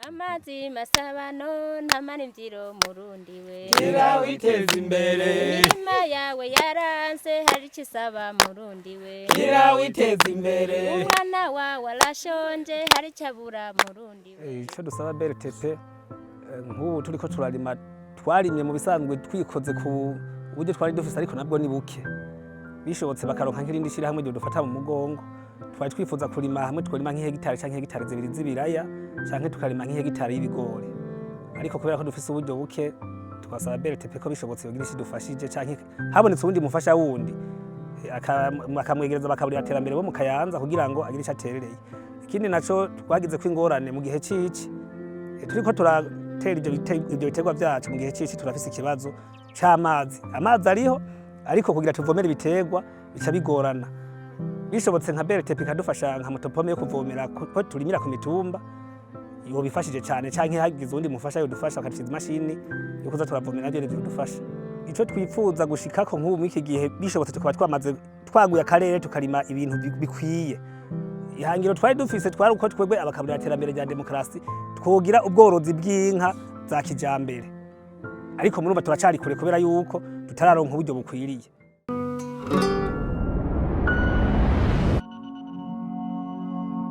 Amazi masabano ntamara imvyiro murundi we. Gira witeze imbere. Imirima yawe yaranse hari ico isaba murundi we. Gira witeze imbere. Umwana wawe arashonje hari ico abura murundi we. Icyo dusaba BRTP, nk'ubu turiko turarima, twarimye mu bisanzwe twikoze ku buryo twari dufise, ariko nabwo ni buke. Bishobotse bakaronka nk'irindi shirahamwe ryodufata mu mugongo. Twari twifuza kurima hamwe tworima nk'ihegitari canke hegitari 2 z'ibiraya, canke tukarima nk'ihegitari y'ibigori, ariko kubera ko dufise uburyo buke, twasaba BRTP ko bishobotse yogira ico idufashije, canke habonetse uwundi mufasha wundi, akamwegereza bakaburira terambere bo mu Kayanza kugira ngo agire ico aterereye. Ikindi naco twagize ko ingorane mu gihe cici, turiko turatera ivyo biterwa vyacu mu gihe cici, turafise ikibazo c'amazi. Amazi ariho, ariko kugira tuvomere ibiterwa bica bigorana. Bishobotse nka BRTP ikadufasha nka motopompe yo kuvomera ko turimira ku mitumba, yobifashije cane, canke hagize uwundi mufasha yodufasha bakadushiza imashini yo kuza turavomera, navyo vyodufasha. Ico twifuza gushikako nk'ubu mw'iki gihe, bishobotse tukaba twamaze twaguye akarere tukarima ibintu bikwiye. Ihangiro twari dufise twari uko twebwe abakaburira terambere rya demokarasi twogira ubworozi bw'inka za kijambere, ariko murumva turacari kure kubera yuko tutararonka uburyo bukwiriye.